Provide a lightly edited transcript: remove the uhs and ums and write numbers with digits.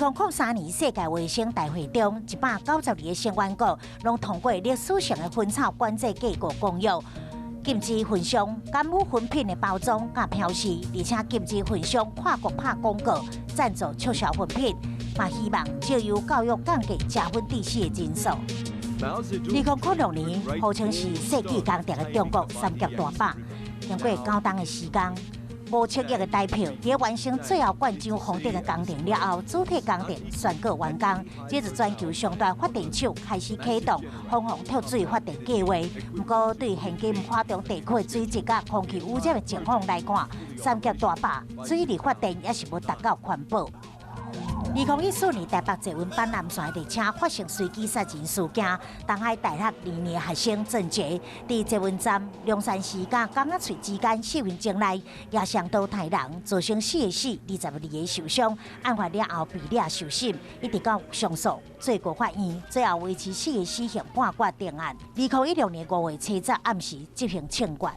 2003年世界衛生大會中，192個成員國攏通過歷史性的薰草管制計劃公約，禁止焚燒含有薰品的包裝佮標示，而且禁止焚商跨國拍廣告贊助促銷薰品，嘛希望藉由教育降低食薰致死的人數。2006年，號稱是世紀工程的中國三峽大壩，經過9冬的時間，無七億的台票，佇完成最後灌漿封頂的工程了後，主體工程宣告完工。這是全球上大發電廠開始啟動防洪透水發電計劃。毋過，對現今華中地區的水質佮空氣污染的情況來看，三峽大壩水力發電猶是無達到環保。2014年台北捷運板南線列車發生隨機殺人事件，東海大學二年學生鄭捷佇捷運站龍山寺佮港仔喙之間4分鐘內壓傷刀刣人，造成四个死、22个受傷。案發了後被掠受審，一直到上訴最高法院，最後維持四个死刑判決定案。2016年5月七日暗時執行槍決。